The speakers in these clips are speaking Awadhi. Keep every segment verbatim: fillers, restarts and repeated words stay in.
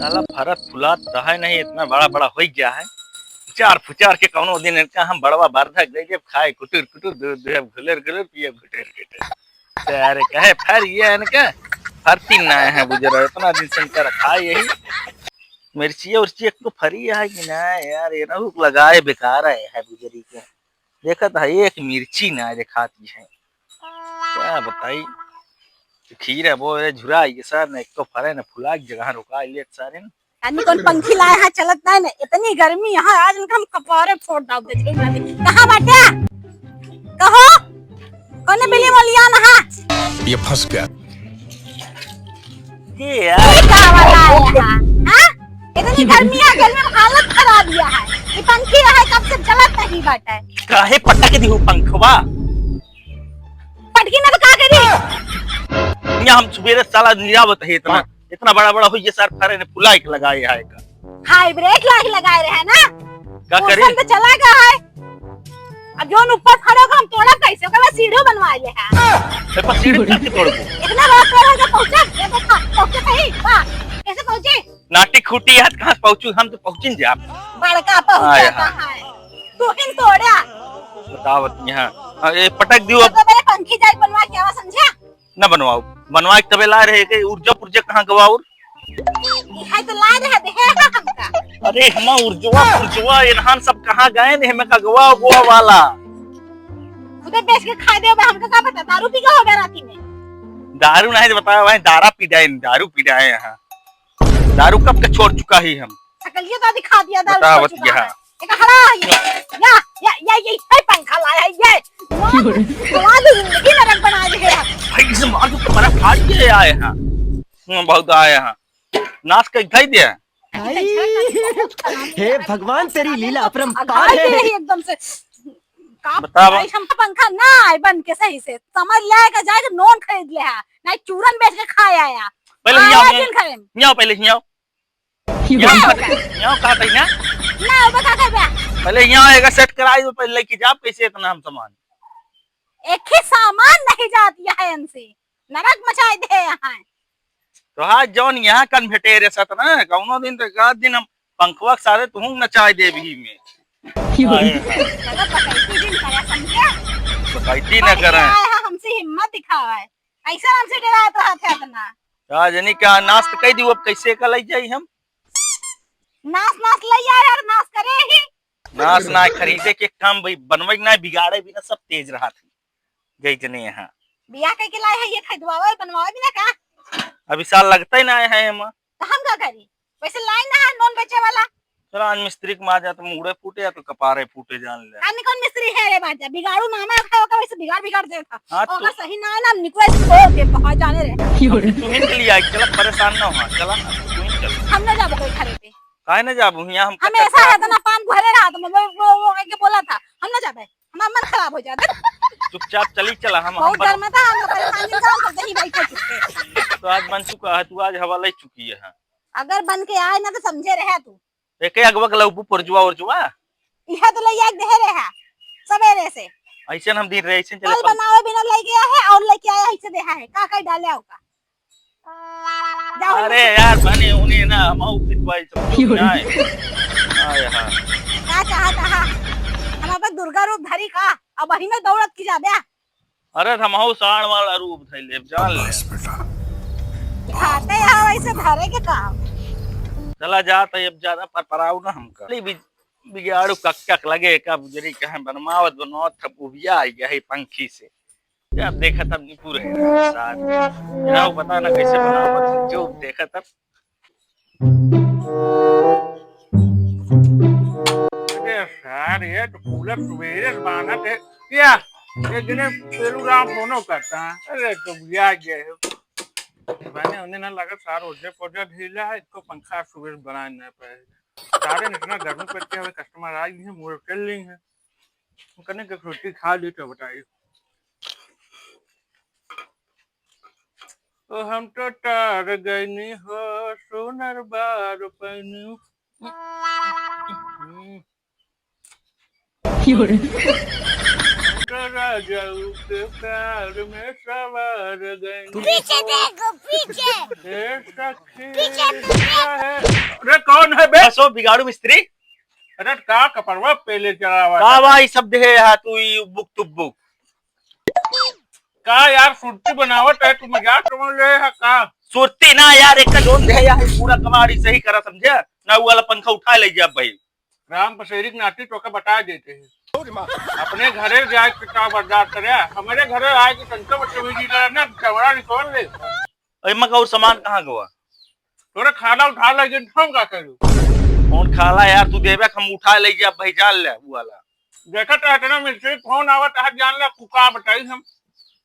साला फरत फुलात त है नहीं, इतना बड़ा बड़ा होइ गया है। फुचार फुचार के कौनो दिन इनका हम बड़वा बरधक दे देब, खाए कुटुर कुटुर, दूध देब घुलर घुलर, पिए घुटुर घुटुर। तो यार, कहे फर ये इनका फरती ना है बुजरा, इतना दिन से इनका रखा यही। मिर्चिया उर्चिया को फरी है कि ना यार, ये रहू लगाए बेकार है, है बुजरी के। देखत है, एक मिर्ची ना देखाती है। क्या बताई, खीरा बोरे झुराई के सर ने, एको फरे ने फुला के जगह रोका लेत सारे ने। यानी कौन पंखी लाए हैं, चलत नहीं ने। इतनी गर्मी यहाँ आज इनका हम कपारे फोड़ डाल देते हैं। कहाँ बाटे? कहो, कौने बिली मोलिया नहा? ये फंस गया। ये यार। ये का वाला है यहाँ? हाँ? इतनी गर्मी है, गर्मी में हालत खराब किया है। ये पंखी रहा है, कब से चलत नहीं बाटे। काहे पटक दिहू पंखवा? पटकी ना तो का करी? यहाँ हम सुबेरे साला निरावत है इतना, हाँ। इतना बड़ा बड़ा हो ये सर फरे ने फुलाई के लगाए है का। हाई ब्रेक लाग लगाए रहे ना। का करी? मौसम तो चला गया है। अब जोन ऊपर फरोगा हम तोड़ा कैसे? ओकर बाद सीढ़ियो बनवा ले है। ए, पर सीढ़ी चढ़ के तोड़बो। इतना बड़ा पेड़ है तो पहुंचा, ये देखा, पहुंचे कहीं? वाह, कैसे पहुंचे? नाटी खूटी है, कहाँ से पहुंचू? हम तो पहुंचिन जाब। बड़का पहुंचा आय कहाँ है? तू ही तोड़ा। बतावत यहाँ। हाँ, ये पटक दियो अब। तो मेरे पंखी जाए बनवा के आवा, समझा? न बनवाओ, बनवा के तबे ला रहे के, ऊर्जा पुर्जा कहाँ गवा और? इहे तो ला रहे दे है हमका। अरे हमा ऊर्जवा पुर्जवा एनहान सब कहाँ गए ने, हमें का गवा गोवा वाला? खुदे बेच के खा दे, हमका का पता, दारू पी के हो गया राती में। दारू नहीं तो बताया भाई, दारा पी जाए, दारू पी जाए यहाँ। दारू कब का छोड़ चुका ही हम। सकलिए तो दिखा दिया, दारू बतावत छोड़ चुका यहाँ। है। एक हरा ये। या, या, या, ये, ये पंखा लाया है, ये। हमारी जिंदगी नरक बना दे है। भाई, इसे मार के तुम्हारा फाड़ के आए हैं। हम्म, बहुत आए हैं। नाश कर धई दे। हे भगवान, तेरी लीला अपरंपार अघाई है। दे ही एकदम से। का बतावा। भाई, हम पंखा ना आए बन के सही से। समझ ले के जाए के नोन खरीद ले है। नहीं चूरन बेच के खाए आया। पहले आया हियाँ, दिन खरीद। हियाँ पहले हियाँ। हियाँ, हियाँ का तई ना? ना, वो का करबे? पहले हियाँ एगो सेट कराई, तो पहले लेके जाब कैसे इतना हम सामान? एक ही सामान नहीं जाती है इनसे, नरक मचाए दे यहाँ। तो हाँ, जौन यहाँ कन भेटे रे सत ना, कौनो दिन तो एक आध दिन हम पंखवा के सारे तुहूँ नचाए देब ही में। आए हैं। ज्यादा बकैती दिन करे, समझे? बकैती न करे। आए हैं, हमसे हिम्मत दिखावा है। ऐसा हमसे डरात रहत है इतना। का जनी का नाश तो कई दियो, अब कैसे का लई जाई हम? नाश, नाश लई आ यार, नाश करे ही। नाश ना खरीदे के काम भाई, बनवे ना बिगाड़े भी ना, सब तेज रहत है। गई जने यहाँ। बियाह कई के लाए है, ये खरीदवावे, बनवावे भी ना का? अभी साल लगता ही ना है हम। तो हम का करी? वैसे लाइन ना है नोन बेचे वाला। चला, आज मिस्त्री के मार जा तो मुड़े फूटे या तो कपारे फूटे, जान ले। आदमी कौन मिस्त्री है रे बाजा? बिगाड़ू नाम है, खाओ का वैसे बिगाड़, बिगाड़ देता। हाँ, और तू अगर सही ना है ना, निकले छोड़ दे, बाहर जाने रहे। तू हिन के लिए आई, चला, परेशान ना हो, चला, तू हिन चल। हम ना जाबो कोई घरे पे। काहे ना जाबू? यहाँ हम हम ऐसा है तो ना पान घरे रहा, तो मैं वो, वो, वो के बोला था, हम ना जाबे। हमार मन खराब हो जाता। चुपचाप चली चला, हम, हम बहुत बन- डर में था, हम परेशानी में था, हम तो यहीं बैठे चुपके। तो आज बन चुका है, तू आज हवा ले चुकी है। अगर बन के आए ना तो समझे रहे तू। एके अगवा के लौबू पुरजुआ उरजुआ। यह तो ले आके दे रहे हैं सवेरे से। ऐसे हम दिन रहे, ऐसे चले कल पल- बनावे बिना ले गया है और लेके आया ऐसे दे है, का का डाले होगा। जाओ अरे यहाँ से। यार, बने उन्हें ना, हम आऊ फिर भाई सब क्यों? नहीं। हाँ, यहाँ। का चाहत हा? हम अपन दुर्गा रूप धरी का? अब वही में दौड़त की जाबे? अरे, हम आऊ साण वाला रूप धई लेब, जान ले। बस बेटा। दिखाते हैं वैसे धरे के काम। चला जात है, अब ज्यादा परपराऊ ना हमका। ले बिग-, बिगाड़ू कक कक लगे का बुजरी कहे बनवावत बनवावत थप उबिया आई गया है पंखी से। जब देखा तब निपुर है सार। इनाऊ पता ना कैसे बनावत, जो देखा तब। अरे सार, ये तो कूलर सुबेरे से बांधत है। क्या? ये दिने पेलू राम फोनो करता है। अरे तो बुझा गया है। मैंने उन्हें ना लगा सार ओझे पोझे ढीला है, इसको पंखा सुबेरे बनाए ना पाए। सारे ने इतना गर्मी पड़ती है, कस्टमर आई है, मुड़ चल रही है। कने के रोटी खा ली तो बताई। ओ हम तो तार गईनी हो, सोनर बार पैनी। हम्म। राजाऊ के प्यार में सवार गई। पीछे देखो, पीछे। ए सखी। पीछे तो देखो। अरे कौन है बे? बस वो बिगाड़ू मिस्त्री। अरे का कपड़वा पेले चढ़ावा का है? भाई सब देहे हा तू ई बुक तुब्बुक। का यार सुरती बनावत है तू, मजाक समझ ले है का? सुरती ना यार, एक जोन देहे यार, पूरा कबाड़ी सही करा समझे ना, वो वाला पंखा उठा ले जा भाई। राम पसेरी के नाती तोके बता देते हैं। अपने घरे जाए के का बर्दाश्त करे, हमारे घरे आए के तनका बदतमीजी करे ना, झगड़ा निकल ले। अरे मका और सामान कहाँ गवा? तोरे खाना उठा ले, जिन हम का करूँ? कौन खाला यार, तू देबे हम उठा ले जा भाई, जान ले वो वाला। देखा तो इतना मिस्त्री फोन आवत है, जान ले तू का बताई हम।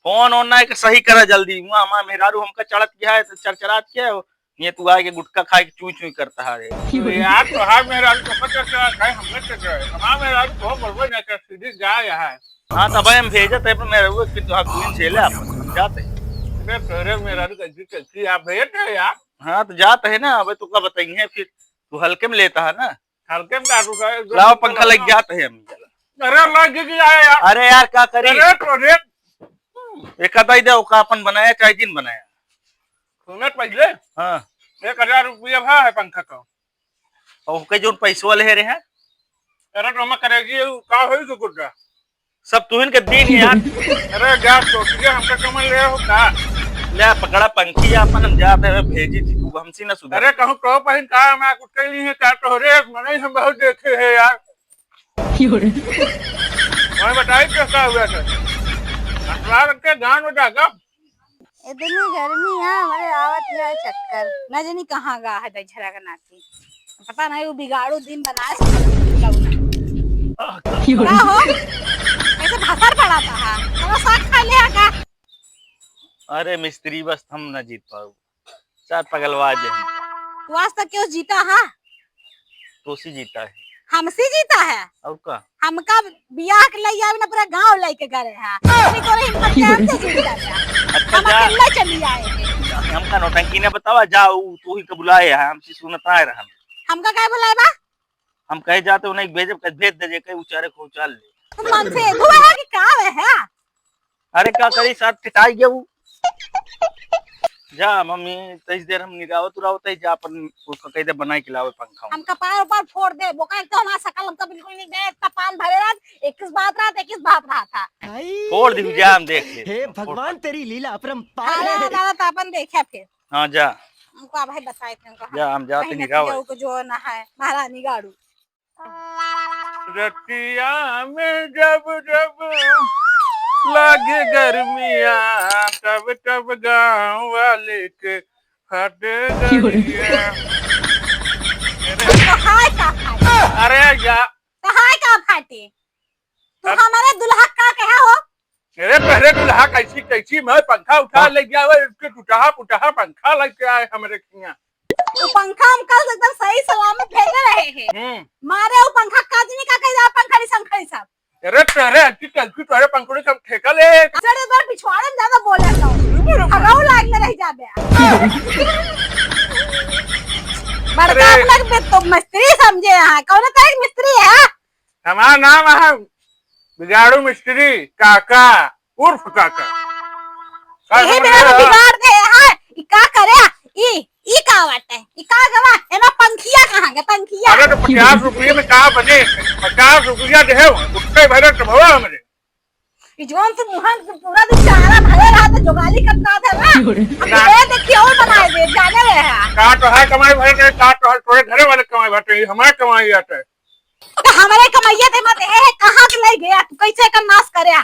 फोन ओन ना के सही करा जल्दी, हुआ हमार मेहरारू हमका चढ़त गया है, तो चरचरात गया है, ये तू आके गुटखा खाए के चुई चुई करता है रे। अरे यार, तोहार मेहरारू तो पता चला, काहे हमने चल रहा है? हमार मेहरारू तो बोलबे ना कर, सीधी जा यहाँ है। हाँ, तब हम भेजत है अपने मेहरारू के, तोहार क्वीन झेले आप, हम जाते हैं। अरे तोरे मेहरारू कैसी कैसी आप भेजत है यार? हाँ, तो जाते हैं ना, अबे तो का बताइए फिर, तू हल्के में लेता है ना। हल्के में का तू का, एकदम लाओ पंखा लग जाते हैं हम। अरे लग गया यार। अरे यार, का करी? अरे तो रे। एक आधा ही दे, ओका अपन बनाया चाहे जिन बनाया। सुनत पहले। हाँ। एक हजार रुपया भा है पंखा का। और ओके जोन पैसवा ले रहे हैं? अरे तो मैं करेगी, का होई के गुड्डा? सब तुहिन के दिन है यार। अरे जा सोचिए, हमका कमल ले हो का? ले पकड़ा पंखी अपन, हम जाते हैं, भेजी थी तू, हमसे ना सुधर। अरे कहूँ तो पहिन का, मैं कुछ कह नहीं है, का तो रे, मने हम बहुत देखे हैं यार। क्यों रे? मैं बताई क्या का हुआ था? असला रख के गान में जागा। इतनी गर्मी है, हमरे आवत है चक्कर। न जानी कहाँ गा है दझरा का नाती। पता नहीं, वो बिगाड़ू दिन बनाए से लौना। क्यों? का हो? ऐसे भसर पड़ा था, हाँ? तो साग खा लिया का? अरे मिस्त्री, बस हम ना जीत पाऊ। साथ पगलवा जे हम। तू आज तक क्यों जीता है? तोसी जीता है। हमसे जीता है? और का? हमका बियाह के लई आवे ना, पूरा गांव लेके गए हैं। अभी तोरे हिम्मत के हमसे जीता है। अच्छा, हम जा। अकेला चली आए हैं। हमका नौटंकी ने बतावा, जा, उ तू ही के बुलाए है, हमसे सुनत आए रहन। हमका काहे बुलाए बा? हम कहे जाते उन्हें भेजब, कहे भेज दे जे, कहे उचारे को उचार ले। तू मन से धुआ है कि का है? अरे का करी, साथ टिटाई गया उ। जा मम्मी, तइस देर हम निरावत उरावत है, जा अपन उसका कह दे बनाए के लावे पंखा। हम कपार उपार फोड़ दे, बोका एक तो हमारा शकल हमका बिल्कुल नहीं दे, इतना पान भरे रहत, एक इस बात रहत, एक इस बात रहत था। फोड़ दी, जा हम देख ले। हे भगवान, तेरी लीला अपरंपार है। दादा, तो अपन देखे फिर। हाँ, जा। उनको भाई बताए थे, उनको जा, हम जाते कहीं निरावत। नतिया को जो ना है, महारानी गाड़ू। रतिया में जब जब लागे गर्मिया, तब तब गाँव वाले के फट क्यों रे? गर्मिया। तो हाय का फाटी? अरे या। तो हाय का फाटी? तू अब हमारे दुल्हा का कहा हो? अरे पहले दुल्हा कैसी कैसी मैं पंखा उठा हाँ। ले गया, वो इसके टूटहा पुटहा पंखा लेके आए हमरे खिया। वो पंखा हम कल एकदम सही सलामत भेजे रहे हैं। हम्म। मारे वो पंखा काजनी का कह जा पंखड़ी संखड़ी सब। अरे तेरे अच्छी चलती तोरे पंखड़ी सब ठेका ले। सर एक बार पिछवाड़े में ज्यादा बोले तो हगाऊ लाग ले रह जाबे। बड़का अरे। अपना के तो मिस्त्री समझे यहाँ, कौन तरह के मिस्त्री है? हमार नाम है बिगाड़ू मिस्त्री काका उर्फ काका। का यही समझ मेरा रहे हो? बिगाड़ दे है। ई का करे? ई, ई का बाटे? ई का गवा? एमा पंखिया कहाँ गए? पंखिया। अरे तो पचास रुपये में का बने? पचास रुपया दे है, उठे भरे तो भवा हमरे। ई जौन से मुहन के पूरा दिन चारा भरे रहा तो जोगाली करता था ना। अब ना। ये देखिए और बनाए दे, जाने रहे हैं। का तो है कमाई भरे नहीं, का तो है तोरे घरे वाले कमाई भरे, हमारे कमाई आता है। तो हमरे कमैया ते मत है, है, कहाँ से ले गया? तू कैसे एकर नाश करे?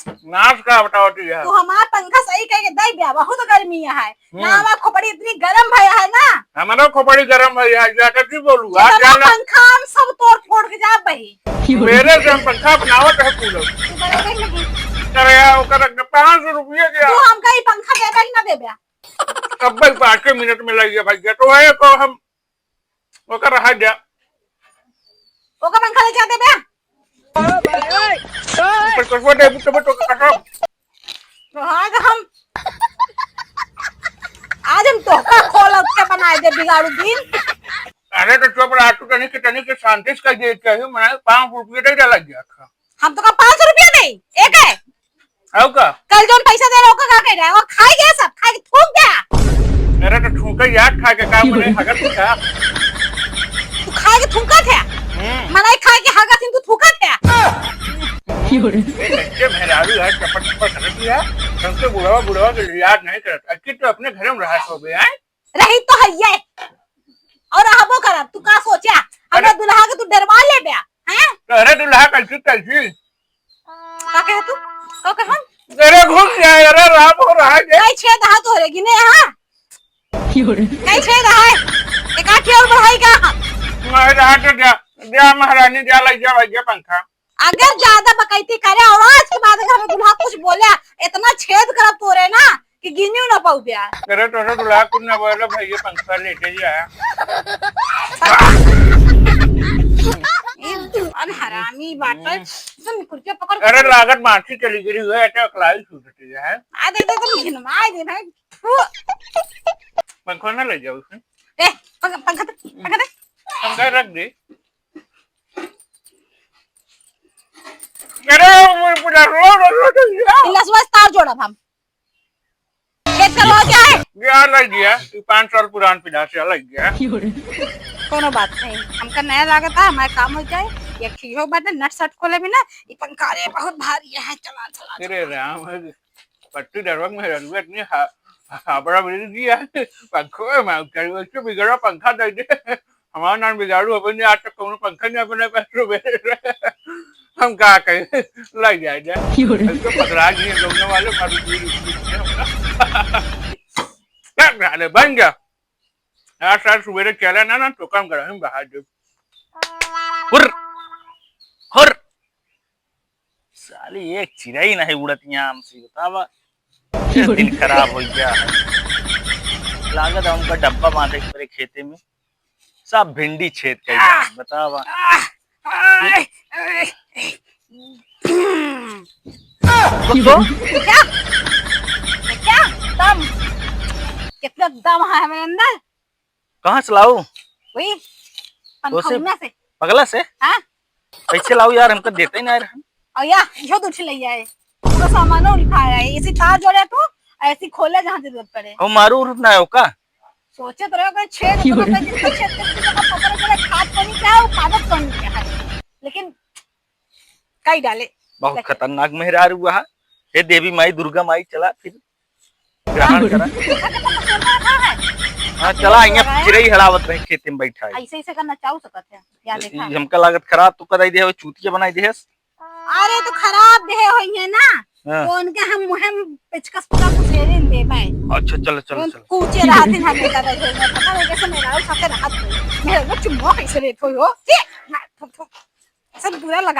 नाश का बतावत है? तू हमार पंखा सही कह के दे दिया, बहुत गर्मी है। हम्म। ना हमार खोपड़ी इतनी गरम भया है ना। हमारा खोपड़ी गरम भया है, जाकर की बोलू? आज हमार जाना। पंखा हम सब तोड़ फोड़ के जा बही। मेरे से हम पंखा बनावत है कूलर। तू बड़े देख लगी। अरे यार, ओकर पाँच सौ रुपया दिया। तू हमका ई पंखा देबे कि ना देबे? अब भाई पाँच मिनट में लग गया भाई, तो है तो हम ओकर रहा जा। ओकर पंखा ले जा देबे। ऊपर कसवा दे, ऊपर तो कटो। तो आज हम, आज हम तोहका खोल के बनाए दे बिगाड़ू दिन। अरे तो चुप रहा, तू तनी के, तनी के शांति से कह दे, चाहिए, मैं पाँच रुपये दे डाला गया था। हम तो का पाँच रुपया दे, एक है। हौ का? कल जौन पैसा दे रहा, ओका का कह रहा है? वो खाए गया सब, खाए के थूक गया। अरे तो थूके यार, खाए के काम नहीं, हगत थूका। तू खाए के थूका थे? हम्म। मलाई खाए के हगत हिन, तू थूका थे? ये बच्चे मेहरारू है, चपट चपट करती है। हमसे बुढ़वा, बुढ़वा के याद नहीं करत। अच्छी तो अपने घर में रहा सो गया है। रही तो है ये। और रहबो करब, तू का सोचा? हमरा अरे। दुल्हा के तू डरवा लेब्या, हैं? तो अरे दुल्हा कैसी, कैसी? का कहे तू? का कहे हम? अरे घुस जाए, अरे राम हो रहा है। नहीं छेद हा तोहरे गिने, हाँ? कहीं छेद है? एक आठ और बढ़ाई का? नहीं रहा तो द्या, द्या महारानी, द्या लग जा भैया पंखा। अगर ज्यादा बकैती करे और आज के बाद अगर हमें दुल्हा कुछ बोले, इतना छेद करब तोरे ना कि गिनियो ना पाऊ ब्या। अरे तोरे दुल्हा कुछ ना बोले भैया, पंखा लेटे जा। ये जवान हरामी बाटे। सुन, कुर्सिया पकड़ के अरे चल। लागत बांसी चली गई है, ऐसे अकलाई छूटती है। आ दे, दे, तुम घिनवाई दे भाई। थू। पंखा ना ले जाओ उसमें। ए, पंखा, पंखा दे, पंखा दे। पंखा रख दे। अरे, वो पूरा रो, रो, रो, रो, रो। पिलसवा से तार जोड़ब हम। खेत करवा क्या है? यार लग गया, ये पाँच साल पुरान पिलास लग गया। कोनो बात नहीं, हमका नया लागत है, हमारे काम हो जाए। एक चीज हो बात है, नट सट खोले भी ना, ये पंखा रे बहुत भारी है, चला, चला, अरे चला। राम, पट्टी डरवा में रलुआ इतनी हा-, हाबड़ा मिल गया, पंखो में मार कर, उससे बिगड़ा पंखा दे दे। हमारा नाम बिगाड़ू, अपन ने आज तक कोनो पंखा नहीं अपने पैसों में। हम का कहें, लग जाए जा। क्यों रे? हम तो पकड़ा दिए, दोनों वाले मारू, पीर, पीर, पीर, हमका। क्या खा ले, बन जा। आज साल सुबेरे चला ना, ना, तो काम करा, हम बाहर दे। हुर, हुर। साली एक चिरई नहीं उड़त यहाँ हमसे, बतावा। ये दिन खराब हो गया है। लागत है उनका डब्बा बांधे के परे खेते में। सब भिंडी छेद कर दिया, बतावा। आह, आह, आह। क्या? क्या? दम। कितना दम है मेरे अंदर? कहाँ से लाऊ? वही, तो से पंखौना से। पगला से? हाँ। कैसे लाऊ यार, हमको देते ही ना रहे। और या, इहो दो ठे ले आए। पूरा सामानो उठा आए। ऐसी तार जोड़े तू, ऐसी खोले जहाँ जरूरत पड़े। और मारू उरू ना हो का? सोचे तो रहे, अगर छेद हो तो जिसको छेद करके तो पकड़ के खाद पानी क्या है, वो कागज पानी क्या है। लेकिन कई डाले। बहुत लेकिन खतरनाक मेहरारू है। हे देवी माई, दुर्गा माई, चला फिर ग्रहण करा। हाँ, चला, यहाँ चिरई हड़ावत रहे, खेते में बैठा है। ऐसे, ऐसे करना चाहू सकत है। या ई, देखा। ई हमका लागत खराब तो कराई दे, चूतिया बनाई दे। अरे, तो खराब देहे होई है ना, हाँ। तो उनके हम मुहे में पेचकस पूरा घुसेरे देबे। अच्छा, चलो, चलो, उन चलो। कूचे रहत हैं हमेशा बैठे हुए, पता नहीं कैसे मेरा साथे रहत हो। मेरे को चुम्मा कैसे लेत हो, हो? छी, ना, थू, थू। सब बुरा लगा।